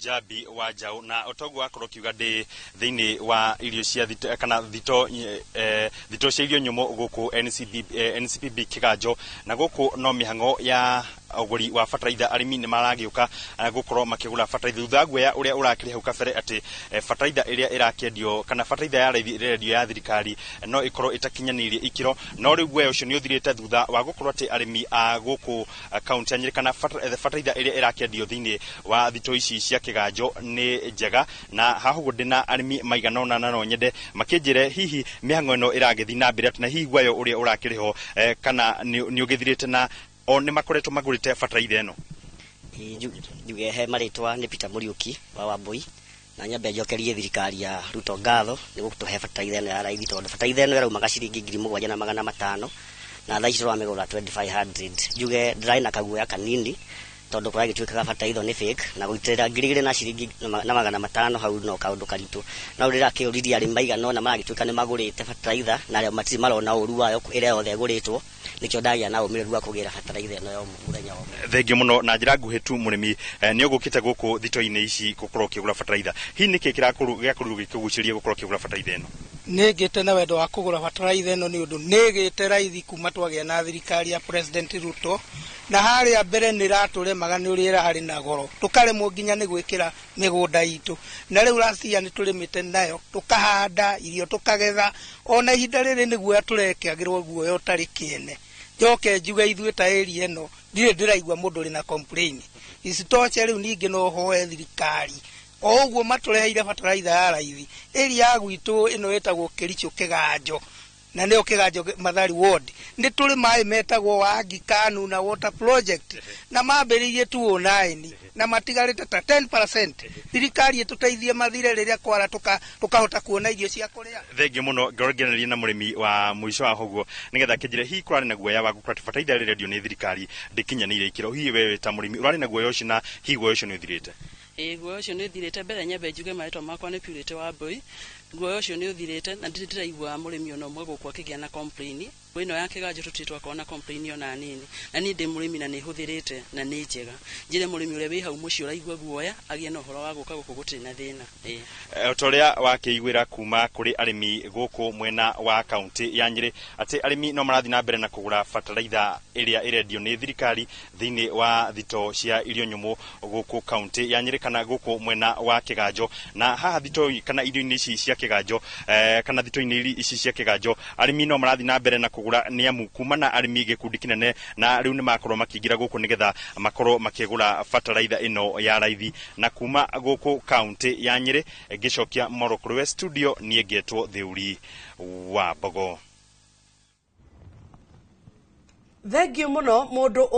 Njambi wa Njaũ, na ũtoguo wakorwo ũkiuga ndĩ thĩinĩ wa irio cia thito, kana thito, thito cia irio nyũmũ gũkũ NCB, NCPB Kĩganjo, na gũkũ no mĩhang'o ya ũgũri wa bataraitha. Arĩmi nĩ maragĩũka gũkorwo makĩgũra bataraitha thutha wa guoya ũrĩa ũrakĩrĩ hau kabere atĩ bataraitha ĩrĩa ĩrakĩendio kana bataraitha ya raithi ĩrĩa ĩrendio ya thirikari no ĩkorwo ĩtakinyanĩirie ikĩro. No rĩu guoya ũcio nĩ ũthirĩte thutha wa gũkorwo atĩ arĩmi a gũkũ kaunti ya Nyĩrĩ kana bataraitha ĩrĩa ĩrakĩendio thĩinĩ wa thito ici cia Kĩganjo nĩ njega. Na haha ũguo ndĩna arĩmi maigana ũna, na no nyende makĩnjĩre hihi mĩhang'o ĩno ĩragĩthiĩ na mbere atĩ, na hihi guoya ũrĩa ũrakĩrĩ ho kana nĩ ũgĩthirĩte, na o nĩ makoretwo magũrĩte bataraitha ĩno. Njuge he marĩtwa nĩ Peter Mũriũki wa Wambui, na nyambe njokerie thirikari ya Ruto ngatho nĩ gũtũhe bataraitha ĩno ya raithi, tondũ bataraitha ĩno ĩraumaga ciringi 7,500 na thaa ici tũramĩgũra 2500. Njuge ndĩrarĩ na kaguoya kanini tondũ kũragĩtuĩkaga bataraitha nĩ fake, na gũitĩrĩra 2,000 na ciringi na 500 hau no kaũndũ karitũ. No ndĩrakĩũririe arĩmi maigana ũna maragĩtuĩka nĩ magũrĩte bataraitha na arĩa matirĩ marona ũru wayo ĩrĩa yothe ĩgũrĩtwo. Nĩkĩo ndagĩa na ũmĩrĩru wa kũgĩra bataraitha ĩno ya mũthenya wa ũmũthĩ. Thengiũ mũno. Na njĩra nguhĩ tu, mũrĩmi, nĩ ũgũkĩte gũkũ thito-inĩ ici gũkorwo ũkĩgũra bataraitha. Hihi nĩkĩ gĩakorirwo gĩkĩgucĩrĩria gũkorwo ũkĩgũra bataraitha ĩno? Nĩ ngĩte na wendo wa kũgũra bataraitha ĩno nĩ ũndũ nĩ ĩgĩte raithi kuma twagĩa na thirikari ya President Ruto, na harĩa mbere nĩ ĩratũremaga nĩ ũrĩa ĩrarĩ na goro, tũkaremwo nginya nĩ gwĩkĩra mĩgũnda itũ. Na rĩu last year nĩ tũrĩmĩte nayo, tũkahanda irio, tũkagetha. Ona ihinda rĩrĩ nĩ guoya tũrekagĩrwo, guoya ũtarĩ kĩene. Njoke njuge ithuĩ ta area ĩno ndirĩ ndĩraigua mũndũ ũrĩ na complain. Isitoshe, rĩu ningĩ no hoe thirikari o ũguo matũreheire bataraitha ya raithi, area ya gwitũ ĩno ĩtagwo Kericho Kĩganjo, na nĩyo Kĩganjo Mathari ward, nĩ tũrĩ maĩ metagwo Wangi Kanu na water project, na mambĩrĩirie 2009 na matigarĩte ta 10%. Thirikari ĩtũteithie mathire rĩrĩa kwara tũkahota kuona irio cia kũrĩa. Thengiũ mũno. Ngorwo ngĩaranĩria na mũrĩmi wa mũico wa ũguo nĩgetha akĩnjĩre hihi kũrarĩ na guoya wa gũkorwo atĩ bataraitha ĩrĩa ĩrendio nĩ thirikari ndĩkinyanĩire ikĩro. Hihi wewe ta mũrĩmi ũrarĩ na guoya ũcio, na hihi guoya ũcio nĩ ũthirĩte? Ĩĩ, guoya ũcio nĩ ũthirĩte. Mbere nyambe njuge marĩtwa makwa nĩ Purity Wambui. Guoya ũcio nĩ ũthirĩte na ndirĩ ndĩraigua mũrĩmi ona ũmwe gũkũ akĩgĩa na complain. Ĩno ya Kĩganjo tũtirĩ twakorwo na complain ona nini, na niĩ ndĩ mũrĩmi na nĩ hũthĩrĩte na nĩ njega. Njĩre mũrĩmi ũrĩa wĩ hau mũciĩ ũraigua guoya agĩe na ũhoro wa gũka gũkũ, gũtirĩ na thĩna. Ĩĩ. O ta ũrĩa wakĩiguĩra kuma kũrĩ arĩmi gũkũ mwena wa kaunti ya Nyĩrĩ atĩ arĩmi no marathiĩ na mbere na kũgũra bataraitha ĩrĩa ĩrendio nĩ thirikari thĩinĩ wa thito cia irio nyũmũ gũkũ kaunti ya Nyĩrĩ kana gũkũ mwena wa Kĩganjo. Na haha thito kana irio-inĩ ici cia Kĩganjo, kana thito-inĩ ici cia Kĩganjo, arĩmi no marathiĩ na mbere na kũgũra, nĩ amu kuma na arĩmi gĩkundi kĩnene na rĩu nĩ makorwo makĩingĩra gũkũ nĩgetha makorwo makĩgũra bataraitha ĩno ya raithi. Na kuma gũkũ kaunti ya Nyĩrĩ, ngĩcokia moro kũrĩ we studio, niĩ ngetwo Thĩũri wa Mbogo. Thengiũ mũno mũndũ.